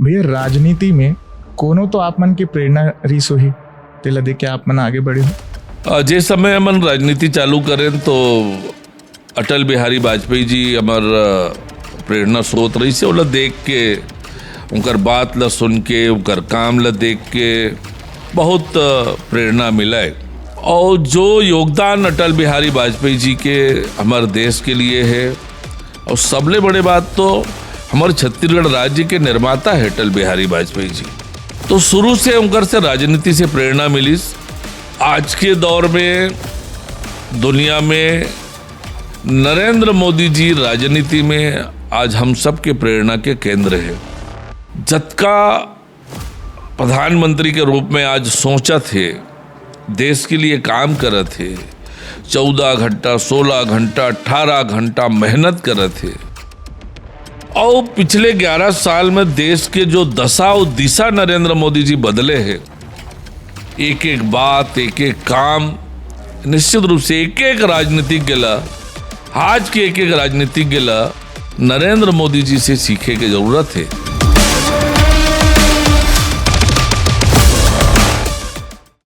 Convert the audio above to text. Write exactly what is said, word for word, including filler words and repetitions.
भैया, राजनीति में कोनो तो आप मन के प्रेरणा रिहिस होही, तेला देख के आप मन आगे बढ़े हो? अ, जे समय हमन राजनीति चालू करेन, तो अटल बिहारी वाजपेयी जी हमर, अ, प्रेरणा स्रोत रहिस हे। ओला देख के, उनकर बात ला सुन के, उनकर काम ला देख के बहुत, अ, प्रेरणा मिला हे। और जो योगदान अटल बिहारी वाजपेयी जी के हमर देश के लिए हे, और सबले बड़े बात तो हमर छत्तीसगढ़ राज्य के निर्माता हे अटल बिहारी वाजपेयी जी। तो शुरू से उनकर से राजनीति से प्रेरणा मिलिस। आज के दौर में दुनिया में नरेंद्र मोदी जी राजनीति में आज हम सब के प्रेरणा के केंद्र हे। जतका प्रधानमंत्री के रूप में आज सोचत हे, देश के लिए काम करत हे, चौदह घंटा, सोलह घंटा, अठारह घंटा मेहनत करत हे, और पिछले ग्यारह साल में देश के जो दशा और दिशा नरेंद्र मोदी जी बदले हे, एक एक बात, एक एक काम, निश्चित रूप से एक एक राजनीतिज्ञ ला, आज के एक एक राजनीतिज्ञ ला नरेंद्र मोदी जी से सीखे के जरूरत हे।